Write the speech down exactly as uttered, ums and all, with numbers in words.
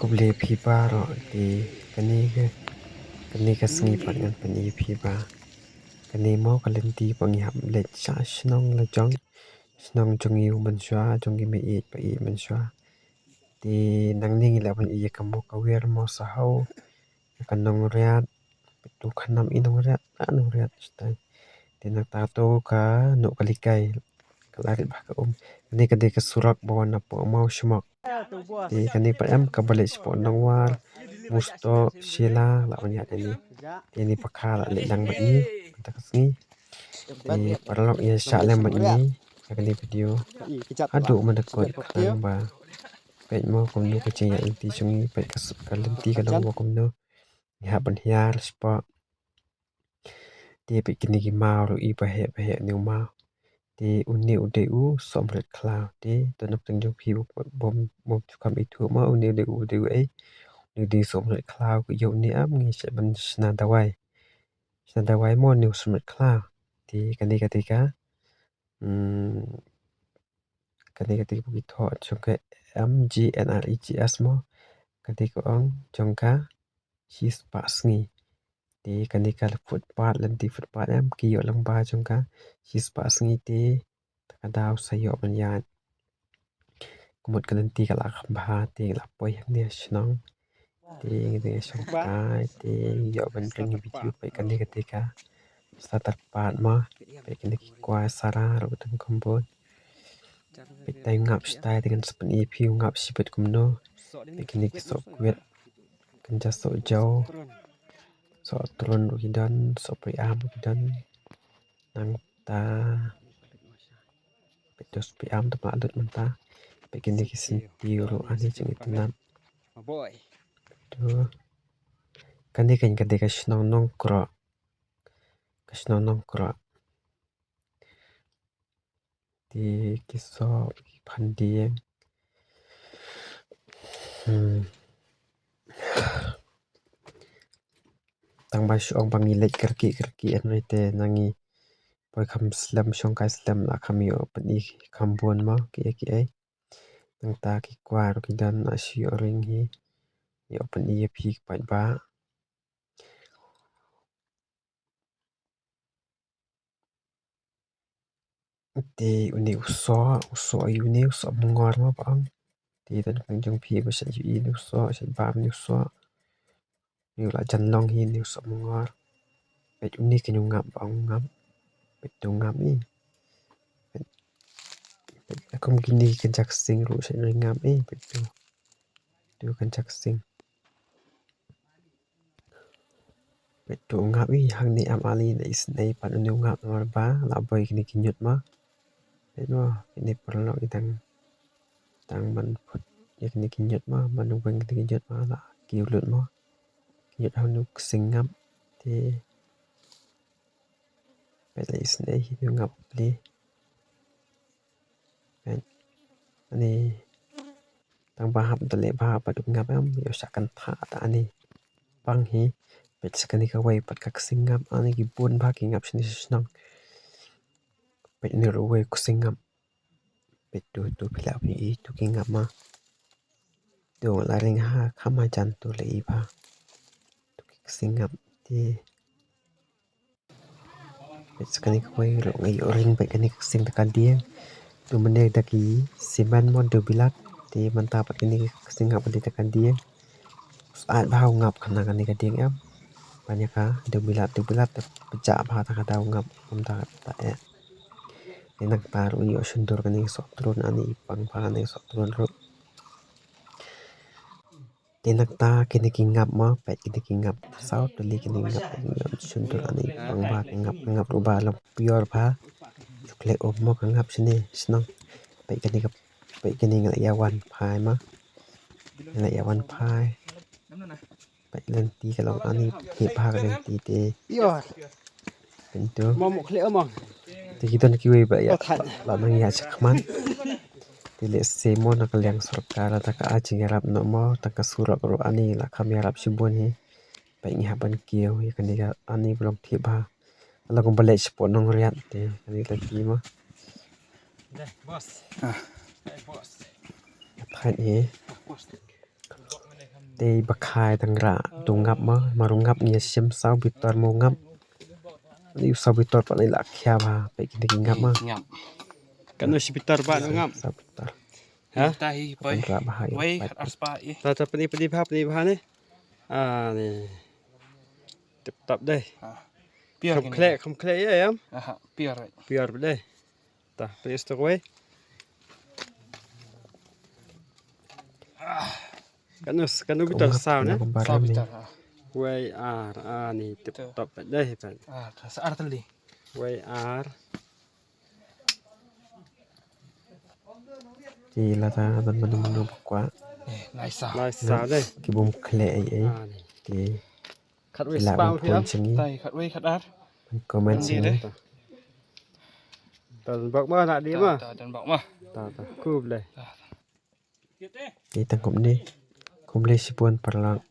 Khublei phi baroh, te kane ka, kane ka sngi pat ngan pyni phi ba kane mo ka lynti ba ngi hap leit sha shnong la jong, shnong jong ngi u mynshuwa, jong ngi mei ïeit ba ïeit mynshuwa. Te nangne ngi lah ban ïohi ïa ka mo ka wir mo sahaw, ïa ka nongriat, peit tu ka nam i nongriat, ka nongriat shatai. Te nangta to ka noh ka likai, ka la rit bha ka um. Kane ka dei ka surok ba wan napoh Mawshmok. Te kane pat em kaba leit shapoh Nongwar, Musto, Shela, la wan ïa kane. Te ne pakha la leit lang bad ngi mynta ka sngi. Te paralok ïa shah lem bad ngi ïa kane video haduh mynta kut khnang ba peit mo kumno ka jingïaid lynti jong ngi, peit ka s-, ka lynti ka long mo kumno. Ngi hap ban hiar shapoh. Te peit kine ki maw ruh i ba heh ba heh ne u maw. Te une u dei u sohmrit khlaw. Te to na pdeng jong phi bym, bym, bym ju kham ithuh mo une u dei u, u dei u ei. Une u dei u sohmrit khlaw, ki ïoh une am ngi shait ban shna dawai. Shna dawai mo une u sohmrit khlaw. Te kane ka dei ka, mm, kane ka dei ka ba ki thoh jong ka M G N R E G S mo. Ka dei ka ong jong ka shispah sngi. Te kane ka footpath, lynti footpath em, ki ïoh lyngba jong ka shispah sngi te ta ka daw sa ïoh ban ïaid. Ka mut ka lynti ka la kham bha te ngi la poi hangne ha shnong. Te ngi dang ïa shong kai te ngi ïoh ban ring video, peit kane ka dei ka starter pack mo. Peit kine ki kwai sara ruh ka dang kham bun. Peit tai ngap shatai te ngan sa pyni ïa phi u ngap shibit kumno. Peit kine ki soh kwit, kynja soh jaw, soh trun ruh ki don, soh priam ruh ki don. Nangta peit tu soh priam te ba lut mynta. Peit kine ki syntiew ruh ani jingitynnad. Tu kane kan ka dei ka shnong Nongkroh. Ka shnong Nongkroh. Te ki soh ki phan dieng. Hmm. Tang ba shu ong ba ngi leit kyrkieh kyrkieh hynrei te na ngi poi kham slem, shong kai slem, la kham ïoh pyni kham bun mo kiei kiei. Nangta ki kwai ruh ki don, la shu ïoh ring hi. Ïoh pyni ïa phi ki paidbah. Te une u soh, u soh aïu une, u soh mongor mo ba ong. Te don pdeng jong phi ba shait ïohi une u soh, shait bam une u soh. Une u la jan long hi une u soh mongor. Peit une kane u ngap ba ong u ngap. Peit tu u ngap i. Peit, peit kum kine ki kynja ksing ruh shait ruh ngap i. Peit tu. Tu kynja ksing. Peit tu u ngap i, hangne am ali, la isynei pat une u ngap namar ba la boi kine ki ñiut mo. Peit mo, kine paralok i dang, dang ban put ïa kine ki ñiut mo, ban weng kine ki ñiut mo, la kiew lut mo. Ki ñiut ha une u ksing ngap. Te peit la isynei hi une u ngap pli. Peit. Ani Tang ba hap da leh bha bad u ngap em, ïoh shah kynthah ta ani pang hi. Peit sa kane kawei pat ka ksing ngap, ani ki bun bha ki ngap shane sha shnong. Peit une ruh uwei u ksing ngap. Peit tu, tu phi lah phi i tu ki ngap ma. Tu la ring ha kham hajan tu la i bha. Tu ki ksing ngap te. Peit sa kane kawei ruh nga ïoh ring, peit kane ka ksing ta ka dieng. Tu mynne da ki simen mo dewbilat. Te mynta pat kane ka ksing ngap dei ta ka dieng. Syaid bha u ngap kane, kane ka dieng em. Ban ïa ka dewbilat, dewbilat te pjah bha ta ka daw ngap kumta ta eh. Te nangta ruh ïoh shyntur kane ka soh trun, ani pang bha kane ka soh trun ruh. Te nangta kine ki ngap mo, peit kine ki ngap, saw tylli kine ki ngap, ïoh shyntur ani pang bha ka ngap, ka ngap ruh ba long pure bha. Ju khleh um mo ka ngap shane shnong. Peit kine ka, peit kine nga la ïa wan phai mo. Nga la ïa wan phai. Peit lynti ka long ani phi bha ka lynti te. Pyntu. Mo mo khleh mo. Te ki don kiwei ba ïa la nang ïa shakmat. Te lehse mo na ka liang sorkar lada ka ai jingïarap noh mo, tang ka surok ruh ani la kham ïarap shibun hi. Peit ngi hap ban kiew ïa kane ka ani ba long thip bha. Ka long kumba leit shapoh Nongriat te kane ka lynti mo. Thait hi. Te ba khai tang ra tu ngap ma, ma ru ngap nia sim saw bitor mo ngap. Ni saw bitor pa ni la khia ba, pe kini ki ngap ma. Ngap. Kan no si bitor ba no ngap. Saw bitor. Ha? Ta hi poi. Kan ra ba hai. Wei, pat. Ar spa i. Ta ta pani pani ba pani ba ni. Ah ni. Tip top deh. Ha. Pior. Kham khlek, kham khlek ya yam. Aha, pior. Pior deh. Ta, please to wei. Kan us, kan us bitar saw ne? Saw bitar. Wei ar, ah ni tip top deh pat. Ah, sa ar tali. Wei ar. Ki lada don mano mano ba kwah. Eh, lai saw. Lai saw deh. Ki bym khleh ei ei. Ah ni. Ki Khat wei la spang phi am. Tai khat wei khat ar. Comment sini. Tan bok ma na di ma. Ta tan bok ma. Ta ta. Khublei. Ki tang kumne. Khublei shibun paralok.